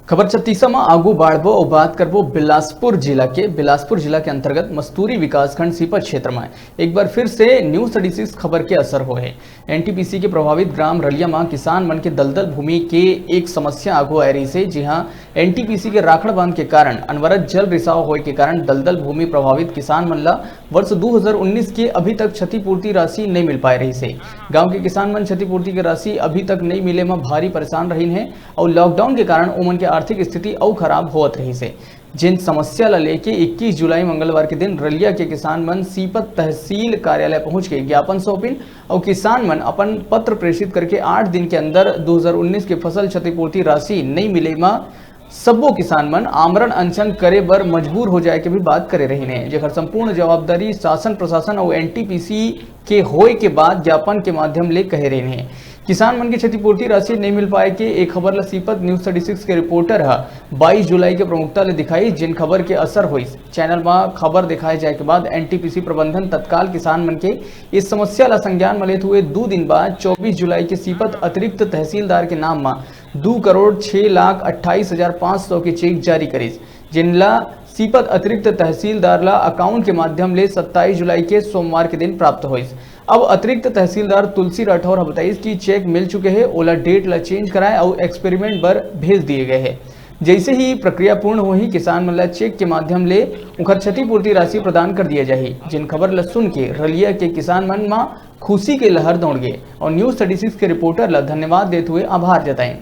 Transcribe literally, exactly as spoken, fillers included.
खबर छत्तीसा म आगू बाढ़बो अउ बात करबो बिलासपुर जिला के। बिलासपुर जिला के अंतर्गत मस्तूरी विकासखंड सीपत क्षेत्र म एक बार फिर से न्यूज थर्टी सिक्स खबर के असर होए हे। एनटीपीसी के प्रभावित ग्राम रलिया म किसान मन के दलदल भूमि के एक समस्या आगू आए रहिस हे, जिहां एनटीपीसी के राखड़ बांध के कारण अनवरत जल रिसाव होए के कारण दलदल भूमि प्रभावित किसान मन ला वर्ष दो हज़ार उन्नीस के अभी तक क्षतिपूर्ति राशि नहीं मिल पाए रहिस हे। गांव के किसान मन क्षतिपूर्ति के राशि अभी तक नहीं मिले म भारी परेशान रहिन हे अउ लॉकडाउन के कारण ओमन के आर्थिक स्थिति अउ खराब होवत रहिस हे। जिन समस्या ला लेके इक्कीस जुलाई मंगलवार के दिन रलिया के किसान मन सीपत तहसील कार्यालय पहुंच के ज्ञापन सौंपिन अउ किसान मन अपन पत्र प्रेषित करके आठ दिन के अंदर दो हज़ार उन्नीस के फसल क्षतिपूर्ति राशि नहीं मिले म सब्बो किसान मन आमरण अनशन करे बर मजबूर हो जाए के भी बात करे रहिन हे, जेकर संपूर्ण जवाबदारी शासन प्रशासन अउ एनटीपीसी के होए के बाद ज्ञापन के माध्यम ले कहे रहिन हे। किसान मन के क्षतिपूर्ति राशि नहीं मिल पाए के एक खबर ला सीपत न्यूज थर्टी सिक्स के रिपोर्टर ह बाईस जुलाई के प्रमुखता ले दिखाई, जिन खबर के असर होइस। चैनल म खबर दिखाए जाए के बाद एनटीपीसी प्रबंधन तत्काल किसान मन के इस समस्या ला संज्ञान म लेत हुए दू दिन बाद चौबीस जुलाई के सीपत अतिरिक्त तहसीलदार के नाम म दू करोड़ छह लाख अट्ठाईस हजार पाँच सौ के चेक जारी करिस, जिनला सीपत अतिरिक्त तहसीलदार ला अकाउंट के माध्यम ले सत्ताईस जुलाई के सोमवार के दिन प्राप्त होइस। अब अतिरिक्त तहसीलदार तुलसी राठौर ह बताइस कि चेक मिल चुके हे, ओला डेट ला चेंज कराए अउ एक्सपेरिमेंट बर भेज दिए गए हे। जैसे ही प्रक्रिया पूर्ण होही, किसान मन ला चेक के माध्यम ले उनकर क्षतिपूर्ति राशि प्रदान कर दिया जाही। जिन खबर ला सुन के रलिया के किसान मन म खुशी के लहर दौड़ गे और न्यूज थर्टी सिक्स के रिपोर्टर ला धन्यवाद देते हुए आभार जताइन।